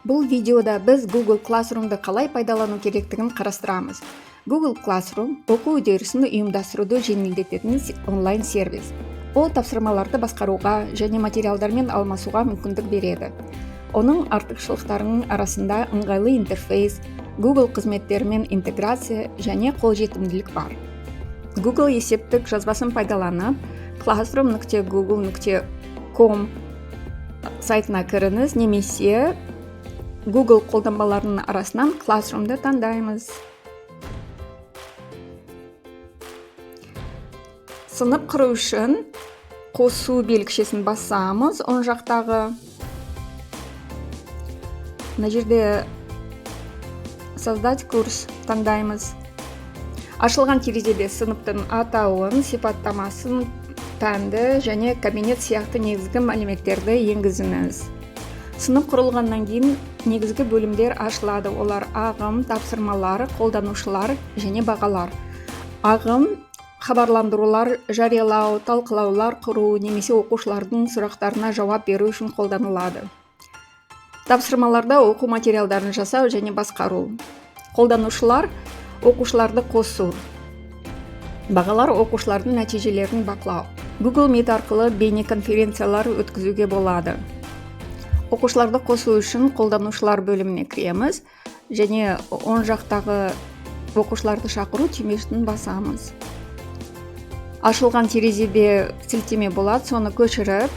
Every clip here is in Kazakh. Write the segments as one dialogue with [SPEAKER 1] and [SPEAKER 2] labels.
[SPEAKER 1] Бұл видеода біз Google Classroom'ды қалай пайдалану керектігін қарастырамыз. Google Classroom – оқу үдерісін ұйымдастыруды жеңілдететін онлайн сервис. Ол тапсырмаларды басқаруға және материалдармен алмасуға мүмкіндік береді. Оның артықшылықтарының арасында ыңғайлы интерфейс, Google қызметтерімен интеграция және қолжетімділік бар. Google есептік жазбасын пайдаланып, classroom.google.com сайтына кіріңіз немесе Google қолданбаларының арасынан Classroom'ды таңдаймыз. Сынып құру үшін қосу белгішесін басамыз оң жақтағы. Мына жерде «Создать курс» таңдаймыз. Ашылған терезеде сыныптың атауын, сипаттамасын, пәнді және кабинет сияқты негізгі мәліметтерді енгізіңіз. Сынып құрылғаннан кейін негізгі бөлімдер ашылады. Олар: ағым, тапсырмалар, қолданушылар және бағалар. Ағым хабарландырулар жариялау, талқылаулар құру немесе оқушылардың сұрақтарына жауап беру үшін қолданылады. Тапсырмаларда оқу материалдарын жасау және басқару. Қолданушылар – оқушыларды қосу. Бағалар – оқушылардың нәтижелерін бақылау. Google Meet арқылы бейнеконференциялар өткізуге болады. Оқушыларды қосу үшін қолданушылар бөліміне кіреміз және оң жақтағы «Оқушыларды шақыру» түймесін басамыз. Ашылған терезеде сілтеме болады, соны көшіріп,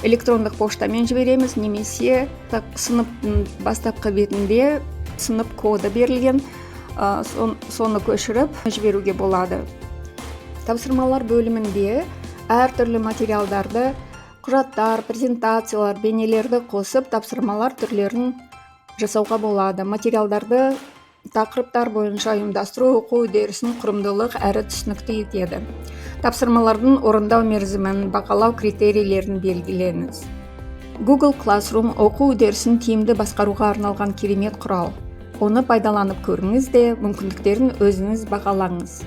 [SPEAKER 1] электрондық поштамен жібереміз немесе сыныптың бастапқы бетінде сынып коды берілген, соны көшіріп жіберуге болады. Тапсырмалар бөлімінде әртүрлі материалдарды, құжаттар, презентациялар, бейнелерді қосып, тапсырмалар түрлерін жасауға болады. Материалдарды тақырыптар бойынша ұйымдастыру оқу үдерісін құрымдылық әрі түсінікті етеді. Тапсырмалардың орындау мерзімін, бағалау критерийлерін белгілеңіз. Google Classroom – оқу үдерісін тиімді басқаруға арналған керемет құрал. Оны пайдаланып көріңіз де, мүмкіндіктерін өзіңіз бағалаңыз.